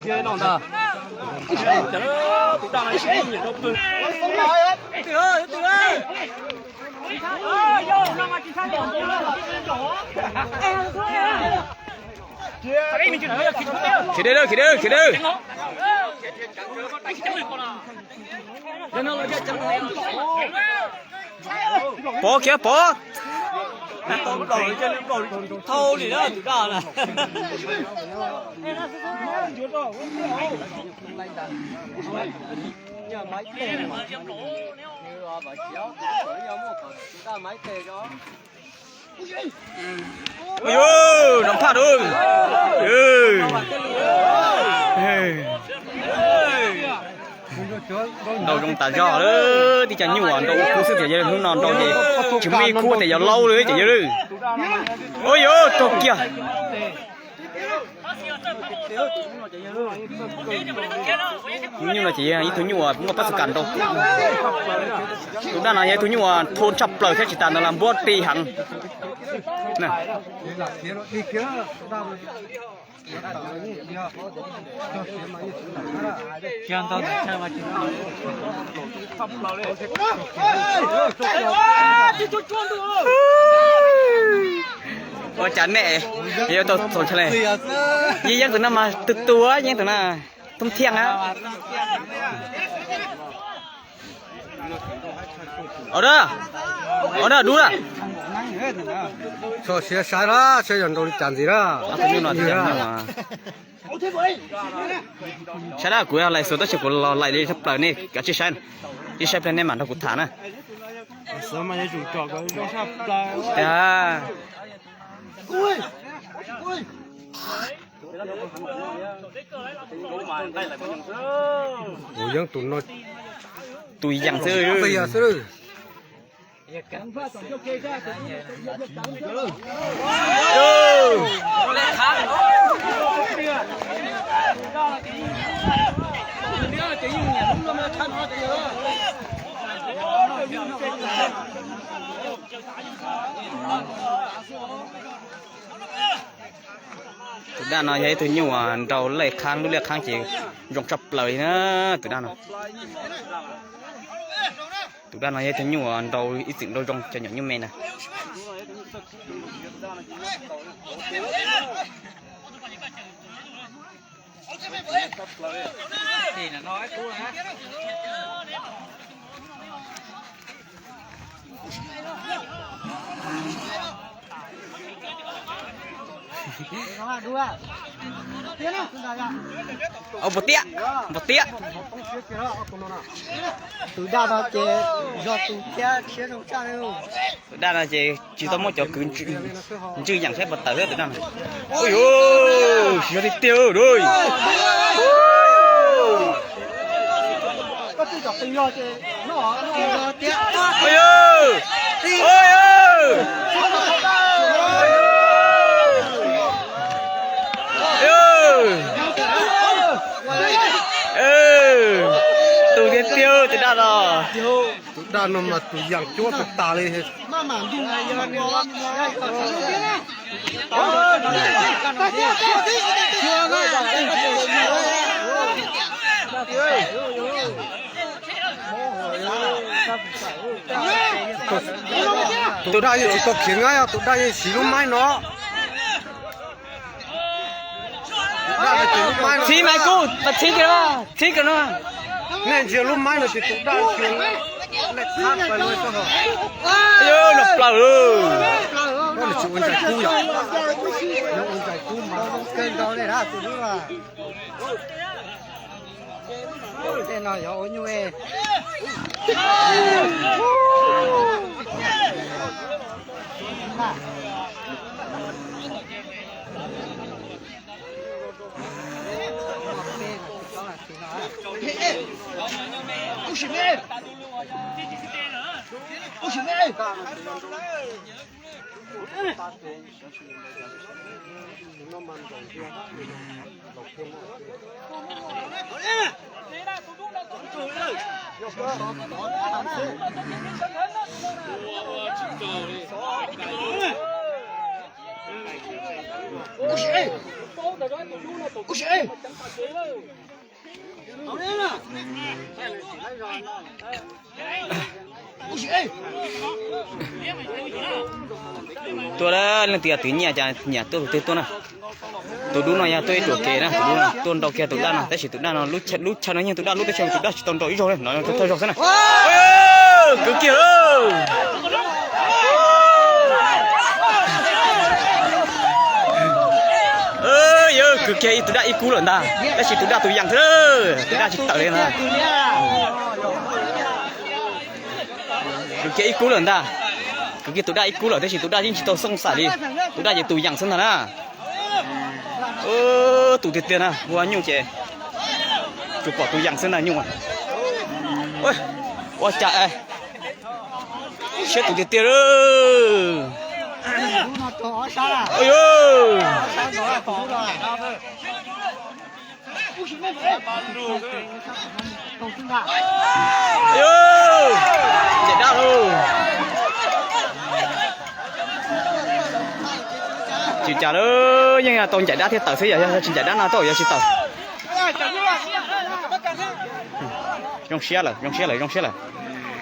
Khiav deb, khiav deb, khiav deb. Pov khiav pov. Thau li na tus daj na. Ub, nov phaj lawm. Ntaus zoo tas zog lawm, tib co nyuj uas nrau ua khub xwb ces yawg hnub no nrau ces tsis muaj ib khub tias yog laub li ces yawg. Ub yuav raug kiag. Nyuj no ces yog ib tug nyuj uas muaj pab xu kas nrau. Tus daj no yog ib tug nyuj uas thau tshaj plaws thiab tsis tas ntawd los npuab ti heev. Ua cas nej yuav tau txaus ntshai li? Yeej yeeb tus no mas tus tuav yeeb tus no. Tub thiaj a. Ua dab, ua dab dub a. Txhob siab saib na, saib yog nrau li cas ntxiv na. Saib na, kuv laim xus tab sis kuv los laim li tshaj plaws, nej kav tsij saib, ib saib pliag nej mam nrog kuv tham na. Tus yeeb tus no, tus yeeb xwb. Tus daj no yog ib tug nyuj uas nrau lej qhaab, lub lej qhaab ces zoo tshaj plaws li na. Tus daj no, tus daj no yog ib tug nyuj uas nrau ib txwm nrau zoo cov nyuam nyuj me na. Au, npog tiab, npog tiab. Tus daj no ces zog tus thiab siab zoo tshaj. Tus daj no ces tsis tau muaj cov kwv ntswj yeem thiab npog tawm thiab tus daj no. Ui, siab tiag tiag. Tus tiag tiag tus daj no. Tus daj no mas tus yeem cuab tas tas li. Tus daj yeej tsis tau khiav nqaib, tus daj yeej siv lub maib no. Txhib maib kub, txhib kiag no, txhib kiag no. Nej ntsia lub maib no ces tus daj ntsia lawm. Los plaws lawm. Nws tsis ua ntsais kub yom? Nws ua ntsais kub mas kawg nkaus li na tus daj. Tej no yog ua nyuj. Tuaj leej twg yog tus nyiam cas nyiam tuaj tus twg tuaj na. Tus dub no yog tuaj ib ruam kev na, tus dub no tuaj nrau kiag tus daj no, tab sis tus daj no lub chaw no yeej tus daj lub, tab sis tus daj tsis tau nrau ib zaug li no, thawj zaug xwb na. Kwv kiag lawm. Yog kwv kiag tus daj ib kub lawm ntag, tab sis tus daj tus yees xwb, tus daj tsis tawm li ntag. Kwv kiag ib kub lawm ntag, kwv kiag tus daj ib kub lawm tab sis tus daj yeej tsis tau xooj xaim li, tus daj ces tus yees xwb ntag na. Tus tiag tiag na, ua nyuj ces tsuas pom tus yees xwb ntag nyuj. Ua cas siab tus tiag tiag. Ncaim dab lauj. Tsis cas lawm, yeej tau ncaim dab thiaj tawm xwb, yog tsis ncaim dab no tau yuav tsis tawm. Zoo siab lawm, zoo siab lawm, zoo siab lawm.